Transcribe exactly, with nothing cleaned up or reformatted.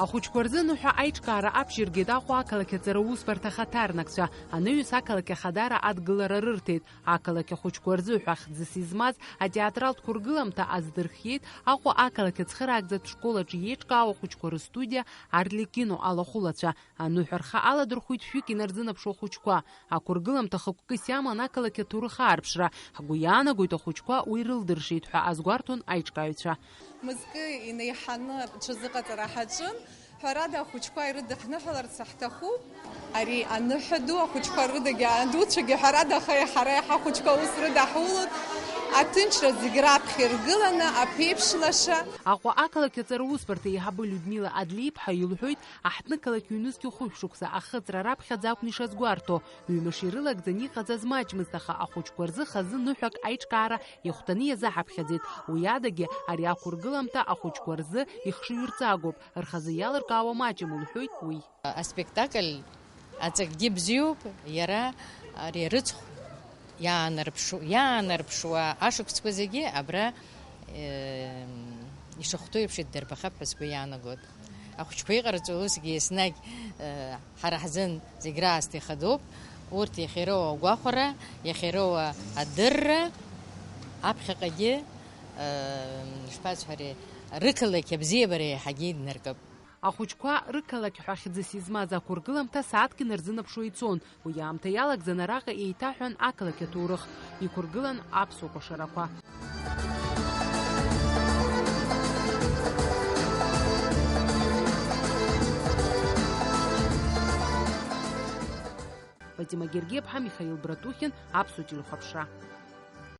Ахәыҷқәа рзы аныҳәа аиҿкаара абжьы ргеит Аҟәа ақалақь аҵара усбарҭа ахаҭарнакцәа. Анаҩс ақалақь ахадара адгылара рырҭеит. Ақалақь ахәыҷқәа рзы ҳәа хьӡыс измаз атеатралтә қәыргыламҭа аздырхиеит Аҟәа ақалақь ацхыраагӡатә школ аҿы иеиҿкаау ахәыҷқәа рыстудиа Арлекино алахәылацәа. Аныҳәа рхы аладырхәит шәҩык инарзынаԥшуа ахәыҷқәа. Ақәыргыламҭа хықәкыс иаман ақалақь аҭоурых аарԥшра. Ҳгәы иаанагоит, ахәыҷқәа уи рылдыршеит ҳәа азгәарҭон аиҿкааҩцәа. Мызкы инеиҳаны ҽазыҟаҵара ҳаҿын. Ҳәарада, ахәыҷқәа ирыдаҳныҳәаларц ҳҭахуп. Ари аныҳәа ду, ахәыҷқәа рыдагьы, адуцәагьы, ҳәарада, аха ҳара иаҳа ахәыҷқәа аус рыдаҳулоит. Аҭынчра зегь раԥхьа иргыланы, аԥеиԥш лаша. Аҟәа ақалақь аҵара усбарҭа еиҳабы Людмила Адлеиԥҳа илҳәоит, аҳҭнықалақь ҩнызқьи хәышә шықәса ахыҵра раԥхьаӡа акәны ишазгәарҭо. Ҩымш ирылагӡаны иҟаҵаз маҷмызт, аха ахәыҷқәа рзы хазы ныҳәак аиҿкаара ихәҭаны иазаҳаԥхьаӡеит. Уи адагьы ари ақәыргыламҭа ахәыҷқәа рзы ихшыҩрҵагоуп, рхазы иалыркаауа маҷым, лҳәоит уи. Аспектакль аҵакгьы бзиоуп, иара ари арыцхә иаанарԥшу-, иаанарԥшуа ашықәсқәа зегьы абра, э, ишахәҭоу еиԥш иддырбахап ҳәа сгәы иаанагоит. Ахәыҷқәа иҟарҵо усгьы еснагь, э, ҳара ҳзын зегь раасҭа ихадоуп. Урҭ иахьа ироуа агәахәара, иахьа ироуа адырра, аԥхьаҟагьы, э, ишԥасҳәари, рықалақь абзиабара еиҳагьы иднаркып. Ахәыҷқәа рықалақь ҳәа хьӡыс измаз ақәыргыламҭа сааҭк инарзынаԥшуа ицон. Уи аамҭа иалагӡан араҟа еиҭаҳәан ақалақь аҭоурых, иқәыргылан аԥсуа кәашарақәа. Фатима Гергиаԥҳа, Михаил Братухин, Аԥсуа телехәаԥшра.